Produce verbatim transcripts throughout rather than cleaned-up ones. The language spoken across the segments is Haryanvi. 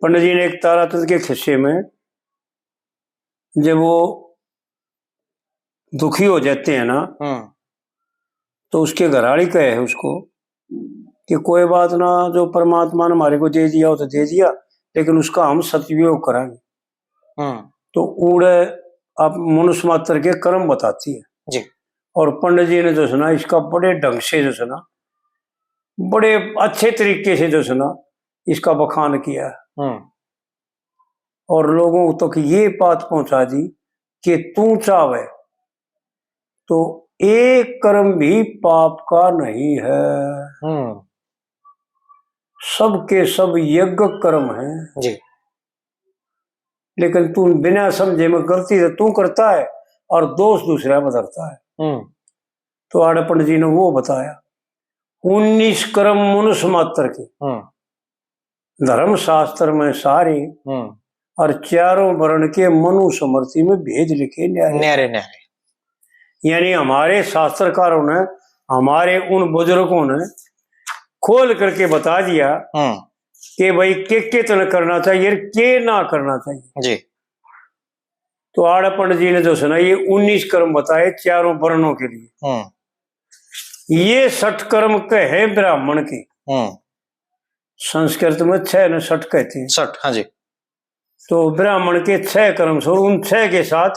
पंडित जी ने एक ताराचंद के खिस्से में, जब वो दुखी हो जाते हैं ना, हम्म। तो उसके घराली कहे है उसको कि कोई बात ना, जो परमात्मा ने हमारे को दे दिया, वो तो दे दिया, लेकिन उसका हम सदुपयोग करांगे। हम्म। तो उड़े आप मनुष्य मात्र के कर्म बताती है। जी। और पंडित जी ने जो सुना, इसका बड़े ढंग से जो सुना, बड़े अच्छे तरीके से जो सुना, इसका बखान किया। हम्म। और लोगों तक ये बात पहुंचा दी कि तू चाहे तो एक कर्म भी पाप का नहीं है। हम्म। सबके सब यज्ञ कर्म हैं। जी। लेकिन तू बिना समझे में गलती से तू करता है और दोष दूसरा में धरता है। हम्म। तो आड़े पंडित जी ने वो बताया, उन्नीस कर्म मनुष्य मात्र के, हम्म। धर्म शास्त्र में सारे, हम्म। और चारों वर्ण के मनु स्मृति में भेद लिखे न्यारे। न्यारे, न्यारे। यानी हमारे शास्त्रकारों ने, हमारे उन बुजुर्गों ने खोल करके बता दिया, हम्म। कि भाई के के तन करना चाहिए और के ना करना चाहिए। जी। तो आड़े पंडित जी ने जो सुना, ये उन्नीस कर्म बताए चारों वर्णों के लिए। हम्म। ये षट कर्म कहे ब्राह्मण के। हम्म। संस्कृत में छह ने षट कहते हैं। षट, हाँ जी। तो ब्राह्मण के छह कर्म और उन छह के साथ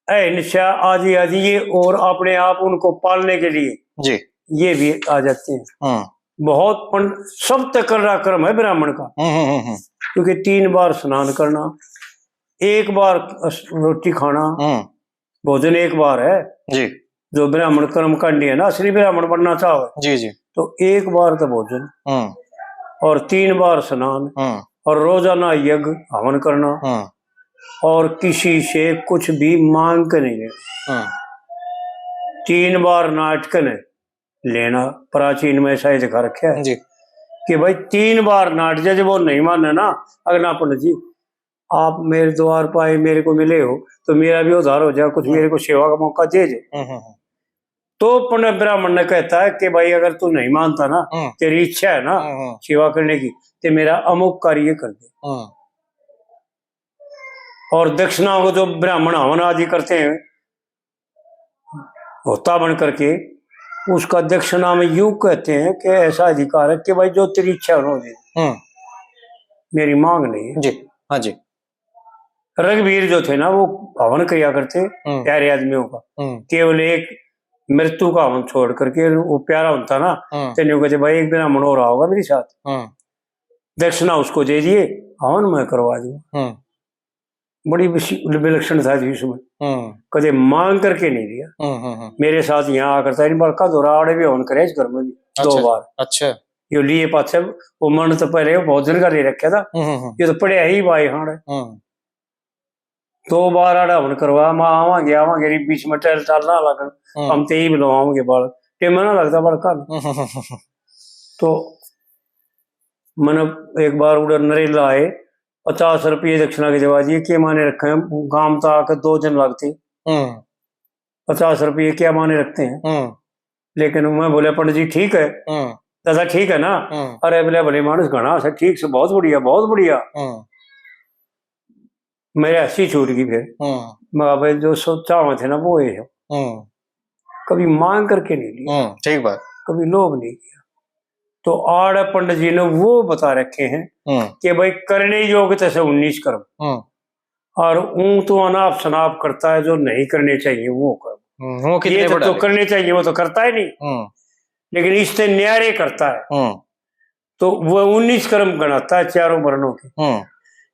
अहिंसा आदि आदि, ये और अपने आप उनको पालने के लिए जी। ये भी आ जाते हैं। हम्म। बहुत पन-, सब तक कर्म है ब्राह्मण का। हम्म, हम्म, हम्म, हम्म। क्योंकि तीन बार स्नान करना, एक बार अस-, रोटी खाना, हम्म। भोजन एक बार है। जी। जो ब्राह्मण कर्मकांडी है ना, असली ब्राह्मण बनना चाहो, जी, जी। तो एक बार तो भोजन हम्म। और तीन बार स्नान हम्म। और रोजाना यज्ञ हवन करना हम्म। और किसी से कुछ भी मांग के नहीं लेना। हम्म। तीन बार नाट के नहीं लेना। प्राचीन में ऐसा ही दिखा रखा है जी। कि भाई तीन बार नाट जाए, जब वो नहीं माने ना, अगला पंडित जी, आप मेरे द्वार पर आए, मेरे को मिले हो, तो मेरा भी उद्धार हो जाए, कुछ हम्म। मेरे को सेवा का मौका दे दे। हम्म, हम्म, हम्म। तो पुनः ब्राह्मण ने कहता है कि भाई, अगर तू नहीं मानता ना, हम्म। तेरी इच्छा है ना हम्म, हम्म। सेवा करने की, तो मेरा अमुक कार्य कर दे। हम्म। और दक्षिणा को जो ब्राह्मण हवन आदि करते हैं, होता बन करके, उसका दक्षिणा में यूं कहते हैं कि ऐसा अधिकार है कि भाई, जो तेरी इच्छा हो, दे। हम्म। मेरी मांग नहीं है। जी, हाँ जी। रघुवीर जो थे ना, वो हवन किया करते हम्म। प्यारे आदमियों का। हम्म। केवल एक मृत्यु का हवन छोड़ करके, वो प्यारा होता ना, हम्म। तो न्यू कहते, भाई, एक ब्राह्मण और आओगा मेरे साथ, हम्म। दक्षिणा उसको दे दिए, हवन मैं करवा दूंगा। हम्म। बड़ी विशि-, विलक्षण था जी उसमें। हम्म। कदे मांग करके नहीं लिया। हम्म, हम्म, हम्म। मेरे साथ यहाँ आकर था, इन बड़का दौरा आड़े भी हवन करे इस घर में भी, दो अच्छा, बार। अच्छा। यो लिए पाछे, वो मन तो पहले वो भोजन का ले रखा था। हम्म, हम्म, हम्म। ये तो पड़े ही भाई हाण। हम्म। दो बार आड़ा हवन करवा, मैं आवांगे, आवांगे, रे बीच में टहल टाल ना लगन। हम्म। हम ते ही बुलवाओगे बालक, टेम ना लगता बालका ने। हम्म, हम्म, हम्म, हम्म। तो मैंने एक बार उड़े नरेला आए, पचास रुपये दक्षिणा के देवा दिए, के माने रखे हैं, गांव तो आके दो दिन लगते। हम्म। पचास रुपये क्या माने रखते हैं? हम्म। लेकिन मैं बोले, "पंडित जी, ठीक है।" हम्म। "दादा, ठीक है ना?" हम्म। "अरे," बोले, "भले मानुस घना से, ठीक से, बहुत बढ़िया, बहुत बढ़िया।" हम्म। मेरे हंसी छूट गई फिर। हम्म। मैं कहा, "भाई, जो सोचा हुआ थे ना, वो ये है।" हम्म। कभी मांग करके नहीं लिया। हम्म, ठीक बात। कभी लोभ नहीं किया। तो आड़े पंडित जी ने वो बता रखे हैं हम्म। कि भाई, करने योग्य तैसे उन्नीस कर्म। हम्म। और ऊं तो अनाप शनाप करता है, जो नहीं करने चाहिए वो कर्म। हम्म, वो कितने ये तो, बड़ा तो है। करने चाहिए, वो तो करता ही नहीं। हम्म। लेकिन इससे न्यारे करता है। हम्म। तो वो उन्नीस कर्म गणाता है चारों वर्णों के। हम्म।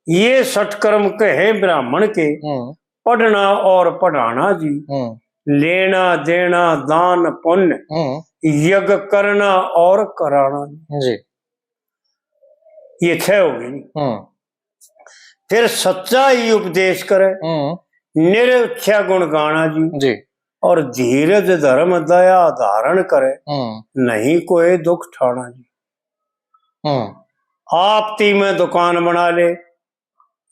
ये षट कर्म कहे ब्राह्मण के, हम्म। पढ़ना और पढ़ाना जी, हम्म। लेना देना दान पुण्य, हम्म। यज्ञ करना और कराना जी। जी। ये छह हो गई। हम्म। फिर सच्चा ही उपदेश करे, हम्म। निरख्या गुण गाना जी। जी। और धीरज धर्म दया धारण करे, हम्म। नहीं कोई दुख ठाना जी। हम्म। आपती में दुकान बना ले,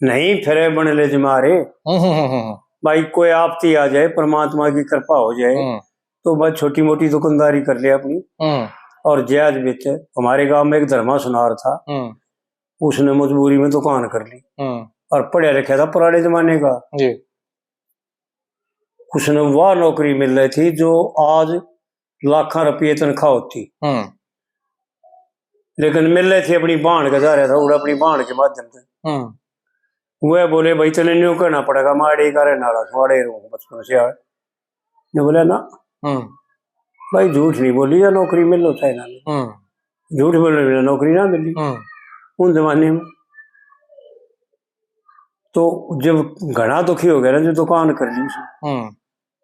नहीं फिरे बन ले जमारे। हम्म, हम्म, हम्म, हम्म। भाई, कोई आपती आ जाए, परमात्मा की कृपा हो जाए, हम्म। तो बस छोटी मोटी दुकानदारी कर ले अपनी। हम्म। और ज्याज बेचे। हमारे गांव में एक धर्मा सुनार था, हम्म। उसने मजबूरी में दुकान कर ली। हम्म। और पढ़ा रखा था पुराने जमाने का। जी। उसने वह नौकरी मिल रही थी जो आज लाखां रुपये तनख्वाह होती। हम्म। लेकिन मिल रही थी, अपनी भाण के जा रहा था, और अपनी भाण के माध्यम से। हम्म। वह बोले, "भाई, तने न्यू कहना पड़ेगा, माड़े का रहने वाला, माड़े रहूं बचपन से आए।" ने बोला, "ना।" हम्म। भाई, झूठ नहीं बोली, या नौकरी मिल लो चाहे ना मिल। हम्म। झूठ बोलने में नौकरी ना मिली। हम्म। उन जमाने में तो जब घना दुखी हो गया ना, जो दुकान कर ली उसने, हम्म।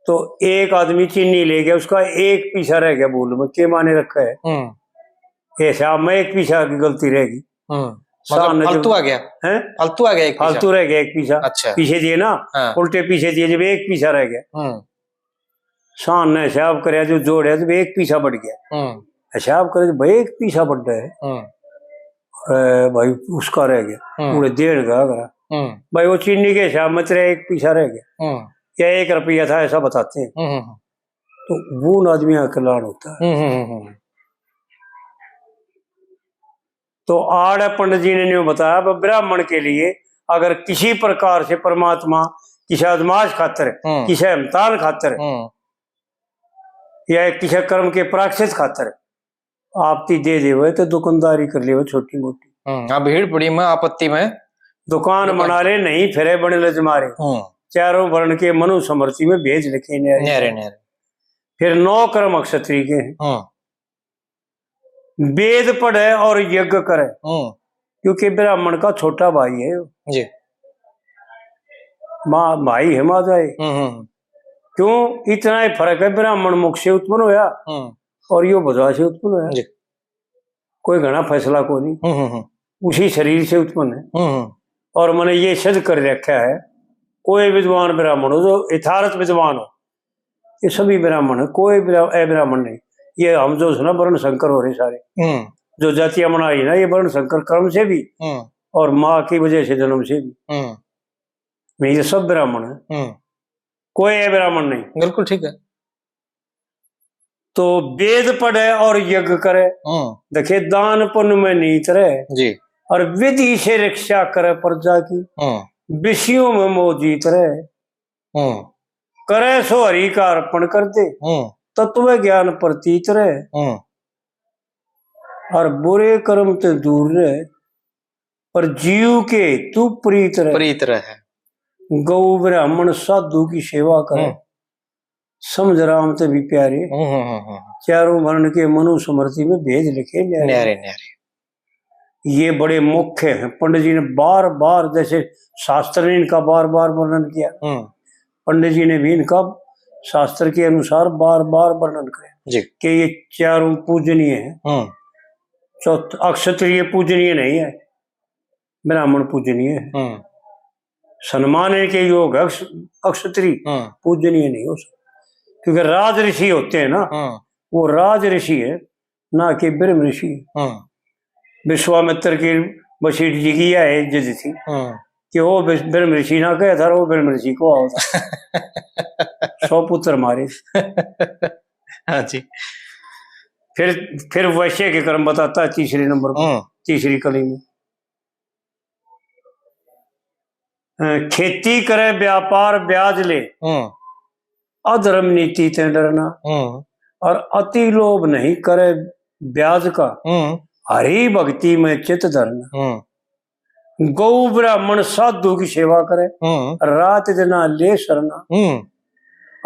तो एक आदमी चीनी ले गया, उसका एक पैसा रह गया भूल में, के माने रखा है। हम्म। ऐसा में एक पैसा की गलती रहेगी। हम्म। मतलब शान ने फालतू जब आ गया? हैं? फालतू आ गया एक पैसा? फालतू रह गया एक पैसा। अच्छा। पीछे दिए ना, हाँ। उल्टे पीछे दिए, जब एक पैसा रह गया। हम्म। शान ने हिसाब करया, जो जोड़या, जब एक पैसा बढ़ गया। हम्म। हिसाब करे, जब एक पैसा बढ़ गया है, हम्म। अरे भाई, उसका रह गया, हम्म। पूरे डेढ़ का करा। हम्म। भाई, वो चीनी के हिसाब में तेरा एक पैसा रह गया, हम्म। या एक रुपया था, ऐसा बताते हैं। हम्म, हम्म, हम्म। तो वो उन आदमियों का कल्याण होता है। हम्म, हम्म, हम्म, हम्म। तो आड़े पंडित जी ने न्यू बताया, अब ब्राह्मण के लिए अगर किसी प्रकार से परमात्मा किसी आजमाइश खातर, हम्म। किसी इम्तिहान खातर, हम्म। या किसी कर्म के प्रायश्चित खातर आपती दे देवे तो दुकानदारी कर लेवे छोटी मोटी। हम्म, हाँ, भीड़ पड़ी में आपत्ति में दुकान दुकान बना ले, नहीं फिरे बने लजमारे। हम्म। चारों वर्ण के मनु समर्ति में भेद लिखे न्यारे। न्यारे, न्यारे। फिर नौ कर्म अक्षत्रिय के हैं। हम्म। वेद पढ़े और यज्ञ करे, हम्म। क्योंकि ब्राह्मण का छोटा भाई है। जी। माँ, भाई है माँ जाए। हम्म, हम्म। क्यों, इतना ही फर्क है, ब्राह्मण मुख से उत्पन्न होया हम्म। और यो भुजा से उत्पन्न होया। जी। कोई घना फैसला को नहीं, हम्म, हम्म, हम्म। उसी शरीर से उत्पन्न है। हम्म, हम्म। और मैंने ये सिद्ध कर रखा है, कोई विद्वान ब्राह्मण हो, जो यथार्थ विद्वान हो, ये सभी ब्राह्मण है, कोई ब्रा-, अब्राह्मण नहीं। ये हम जो है ना, वर्ण संकर हो रहे सारे, हम्म। जो जातियां बना रही ना, ये वर्ण संकर कर्म से भी हम्म। और माँ की वजह से जन्म से भी। हम्म। नहीं, ये सब ब्राह्मण है, हम्म। कोई अब्राह्मण नहीं। बिल्कुल ठीक है। तो वेद पढ़े और यज्ञ करे, हम्म। देखे दान पुण्य में नीत रहे, जी। और विधि से रक्षा करे प्रजा की, हम्म। विषयों में मोह जीत रहे, हम्म। करे सो हरि का अर्पण कर दे, हम्म। तत्व ज्ञान प्रतीत रहे, हम्म। और बुरे कर्म ते दूर रहे, पर जीव के हेतु प्रीत रहे। प्रीत रहे। गौ ब्राह्मण साधु की सेवा करे, हम्म। समझ राम ते भी प्यारे। हम्म, हम्म, हम्म, हम्म। चारों वर्ण के मनु समर्ति में भेद लिखे न्यारे। न्यारे, न्यारे। ये बड़े मुख्य हैं। पंडित जी ने बार बार, जैसे शास्त्र ने इनका बार बार वर्णन किया, हम्म। पंडित जी ने भी इनका शास्त्र के अनुसार बार बार वर्णन किया जी। कि ये चारों पूजनीय हैं। हम्म। चौथ-, अक्षत्रिय पूजनीय नहीं है, ब्राह्मण पूजनीय है। हम्म। सम्मान के योग अक्ष-, अक्षत्रिय हम्म। पूजनीय नहीं हो सकता, क्योंकि राज ऋषि होते हैं ना, हम्म। वो राज ऋषि है, ना कि ब्रह्म ऋषि। हम्म। विश्वामित्र की वशिष्ठ जी की यह इज्जत थी हम्म। कि वो विश-, ब्रह्म ऋषि ना कहे था, वो ब्रह्म ऋषि को आओ था। सौ पुत्र मारे। हाँ जी। फिर, फिर वैश्य के कर्म बताता है तीसरे नंबर पर, हम्म। तीसरी कली में। अ, खेती करे व्यापार ब्याज ले, हम्म। अधर्म नीति ते डरना, हम्म। और अति लोभ नहीं करे ब्याज का, हम्म। हरि भक्ति में चित धरना। हम्म। गौ ब्राह्मण साधु की सेवा करे, हम्म। रात दिना ले सरना, हम्म।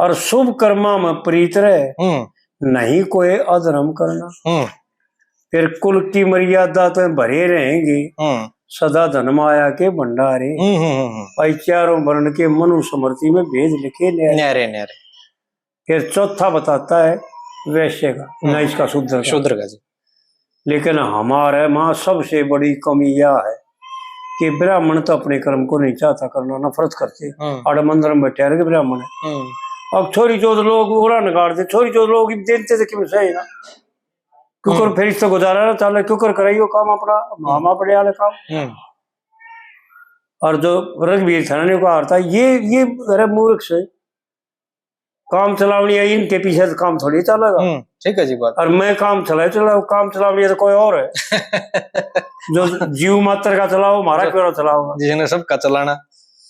और शुभ कर्मा में प्रीत रहे, हम्म। नहीं कोई अधर्म करना। हम्म। फिर कुल की मर्यादा तो भरे रहेंगे, हम्म। सदा धन माया के भंडारे। हम्म, हम्म, हम्म, हम्म। भाई, चारों वर्ण के मनु समर्ति में भेद लिखे न्यारे। न्यारे, न्यारे। फिर चौथा बताता है वैश्य का, हम्म। ना इसका शूद्र का। शूद्र का जी। लेकिन हमारे माँ सबसे बड़ी कमी यह है कि ब्राह्मण तो अपने कर्म को नहीं चाहता करना, नफरत करते। हम्म। आड़े मंदिर में बैठे रहे ब्राह्मण। हम्म। अब छोरी चौथ लोग उड़ा नगाड़ दे, छोरी चौथ लोग देते थे कि सही ना, क्योंकर हम्म। फिर इससे गुजारा ना चले, क्योंकर कराइयो काम अपना, हम्म। मामा पड़े वाले काम। हम्म। और जो रघुवीर थाना ने को हारता, ये, ये, अरे मूर्ख से, काम चलावनी है, इनके पीछे तो काम थोड़ी चलेगा। हम्म, ठीक है जी बात। और मैं काम चलाए चलाऊँ, काम चलावनी है तो कोई और है। जो जीव मात्र का चलाओ, हमारा जो क्यों ना चलाओ? जिसने सबका चलाना।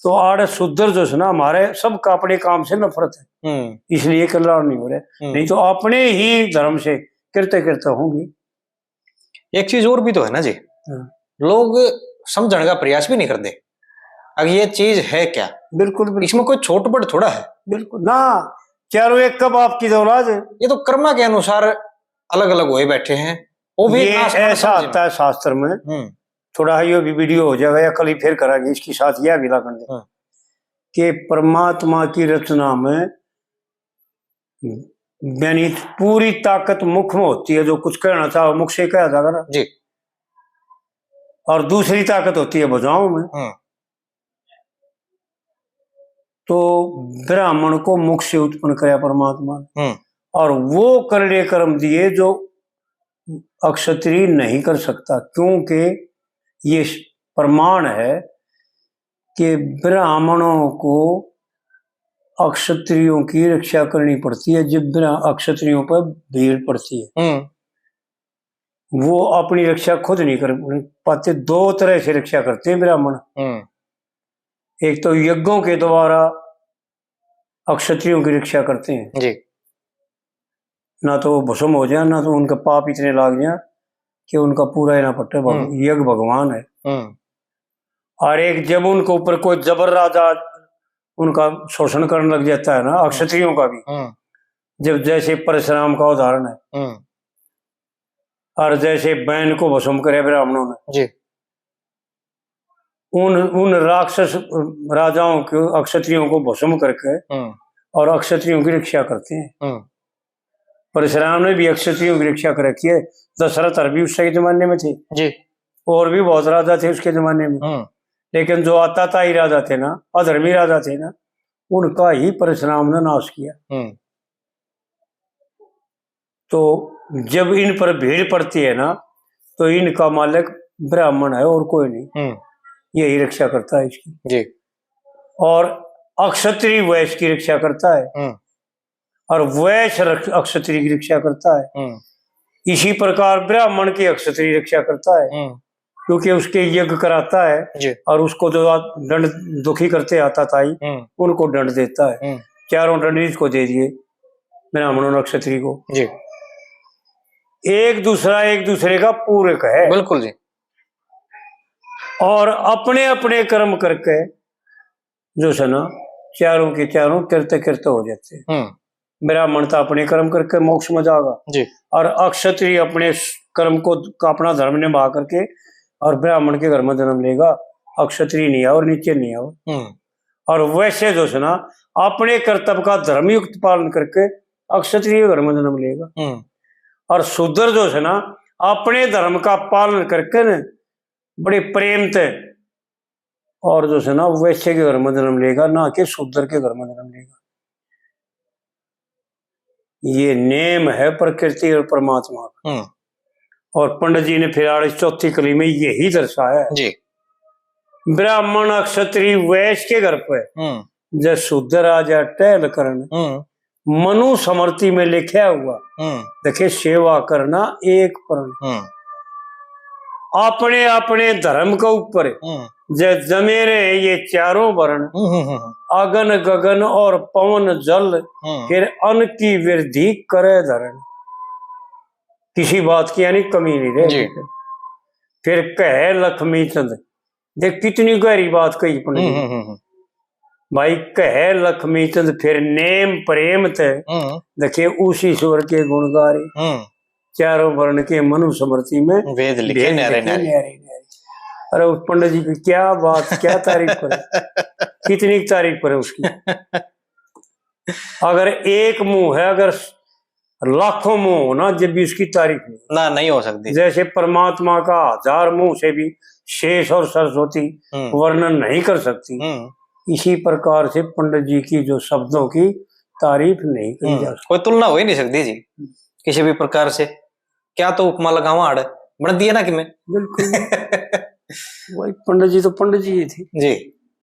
तो आड़े सुधर जो है ना, हमारे सबका अपने काम से नफरत है, हम्म। इसलिए कल्याण नहीं हो रहा। हम्म। नहीं तो अपने ही धर्म से करते करते होंगे। एक चीज और भी तो है ना जी, हाँ। लोग समझने का प्रयास भी नहीं करते, अब ये चीज है क्या? बिल्कुल, बिल्कुल। इसमें कोई छोट बड़ थोड़ा है। बिल्कुल ना, चारों एक कब आपकी औलाद है। ये तो कर्मा के अनुसार अलग अलग हुए बैठे हैं, वो भी ये नाश करना ऐसा समझ में। आता है शास्त्र में। हम्म। थोड़ा यो भी वीडियो हो जाएगा या कल ही फिर करेंगे इसके साथ, यह भी लागण दे हाँ। कि परमात्मा की रचना में यानी पूरी ताकत मुख में होती है, जो कुछ कहना चाहो मुख से कहा जाएगा ना। जी। और दूसरी ताकत होती है भुजाओं में। हम्म। तो ब्राह्मण को मुख से उत्पन्न करया परमात्मा ने। हम्म। और वो करड़े कर्म दिए जो अक्षत्री नहीं कर सकता, क्योंकि ये प्रमाण है कि ब्राह्मणों को अक्षत्रियों की रक्षा करनी पड़ती है, जब ब्रा-, अक्षत्रियों पर भीड़ पड़ती है। हम्म। वो अपनी रक्षा खुद नहीं कर पाते। दो तरह से रक्षा करते हैं ब्राह्मण। हम्म। एक तो यज्ञों के द्वारा अक्षत्रियों की रक्षा करते हैं। जी। ना तो वो भस्म हो जाए, ना तो उनका पाप इतने लाग जाए कि उनका पूरा ही ना पटे। भग-, हम्म। यज्ञ भगवान है। हम्म। और एक जब उनके ऊपर कोई जबर राजा उनका शोषण करने लग जाता है ना, अक्षत्रियों का भी, हम्म। जब जैसे परशुराम का उदाहरण है, हम्म। और जैसे बैन को भस्म करे ब्राह्मणों ने, जी। उन, उन राक्षस राजाओं को, अक्षत्रियों को भस्म करके हम्म। और अक्षत्रियों की रक्षा करते हैं। हम्म। परशुराम ने भी अक्षत्रियों की रक्षा कर रखी है। दशरथ और भी उसके जमाने में थे, जी। और भी बहुत राजा थे उसके जमाने में। हम्म। लेकिन जो आताताई राजा थे ना, अधर्मी राजा थे ना, उनका ही परशुराम ने नाश किया। हम्म। तो जब इन पर भीड़ पड़ती है ना, तो इनका मालिक ब्राह्मण है और कोई नहीं। हम्म। यही रक्षा करता है इसकी। जी। और अक्षत्री वैश्य की रक्षा करता है। हम्म। और वैश्य रक्ष-, अक्षत्री की रक्षा करता है। हम्म। इसी प्रकार ब्राह्मण की अक्षत्री रक्षा करता है, हम्म। क्योंकि उसके यज्ञ कराता है जी। और उसको जो आ-, दंड दुखी करते आताताई, हम्म। उनको दंड देता है। हम्म। चारों दंड इसको दे दिए, ब्राह्मणों ने अक्षत्री को। जी। एक दूसरा, एक दूसरे का पूरक है। बिल्कुल जी। और अपने अपने कर्म करके जो है ना, चारों के चारों कृत्य कृत्य हो जाते हैं। हम्म। ब्राह्मण तो अपने कर्म करके मोक्ष में जाएगा जी। और अक्षत्री अपने स-, कर्म को, का अपना धर्म निभा करके और ब्राह्मण के घर में जन्म लेगा, अक्षत्री नहीं आवे और नीचे नहीं आवे। हम्म। और वैश्य जो है ना, अपने कर्तव्य का धर्मयुक्त पालन करके अक्षत्रिय घर में जन्म लेगा। हम्म। और शूद्र जो है ना, अपने धर्म का पालन करके न बड़े प्रेम ते और जो है ना, वैश्य के घर में जन्म लेगा, ना कि शूद्र के घर में जन्म लेगा। ये नेम है प्रकृति और परमात्मा का। हम्म। और पंडित जी ने फिर आड़े चौथी कली में यही दर्शाया है। जी। ब्राह्मण, अक्षत्री, वैश्य के घर पे हम्म। जब शूद्र आ जा टहल करण, हम्म। मनु स्मृति में लिखा हुआ, हम्म। देखे, सेवा करना एक परण। हम्म। अपने अपने धर्म के ऊपर हम्म। जे जमे रहे ये चारों वर्ण, हम्म, हम्म, हम्म। अगन गगन और पवन जल, हम्म। फिर अन्न की वृद्धि करे धरण। किसी बात की यानी कमी नहीं रहे। जी। फिर कहे लक्ष्मी चंद, देख कितनी गहरी बात कही पंडित जी। हम्म, हम्म, हम्म। भाई कहे लक्ष्मी चंद फिर नेम प्रेम ते, हम्म। देखे उस ईश्वर के गुण गा रहे। हम्म। चारों वर्ण के मनु स्मृति में भेद लिखे भेद न्यारे लिखे न्यारे। न्यारे न्यारे। अरे उस पंडित जी की क्या बात, क्या तारीफ करे, कितनी तारीफ करे उसकी। अगर एक मुंह है, अगर लाखों मुंह हो ना, जब भी उसकी तारीफ नहीं। ना, नहीं हो सकती। जैसे परमात्मा का हजार मुंह से भी शेष और सरस्वती हम्म। वर्णन नहीं कर सकती, हम्म। इसी प्रकार से पंडित जी की जो शब्दों की तारीफ नहीं करी हम्म। जा सकती। कोई तुलना हो ही नहीं सकती जी, हम्म। किसी भी प्रकार से। क्या तो उपमा लगावां आड़े, बन दिए ना कि मैं। बिल्कुल। वही पंडित जी तो पंडित जी ही थे। जी।